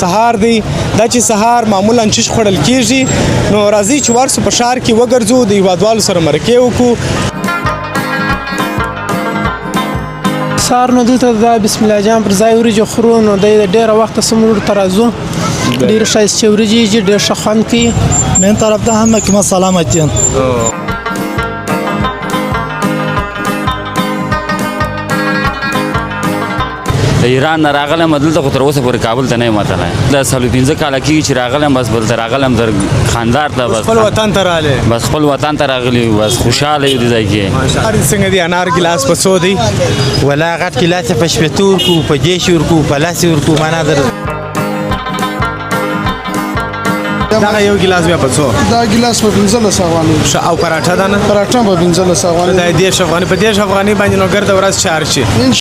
سهار دی. دا چې سهار معمولا چش خوړل کیږي، نو راځئ چې ورسو په ښار کې وګرځو، د هیوادوالو سره مرکې وکړو. سهار نو دلته د بسم الله جان پر ځای وریجې خورو، نو د ډېره وخته څومره ورته راځو. ډېر ښایسته وریجې دي، ډېر ښه خوند کوي. Men tarafdan hamma kima salom aytgan. د ایران نه راغلم دلته، خو تر اوسه پورې کابل ته نه یم وتلی. دا 45 کاله کېږي چې راغلم، بس بلته راغلم در خندار ته، بس خپل وطن ته راغلی. بس خپل وطن ته راغلی یو، بس خوشحاله یو دې ځای کې. انار څنګه دی؟ انار ګلاس په څو دی؟ ولا غټ ګلاس په 60 ورکو، په 30 ورکو، په 10 ورکو، معنا در. دغه یو ګلاس بیا په څو؟ دا ګلاس په 15 افغانۍ. ښه، او پراټه ده نه؟ پراټه په 15 افغانۍ. دا 30 افغانۍ. په 30 افغانۍ باندې نو ګرده ورځ چار شي.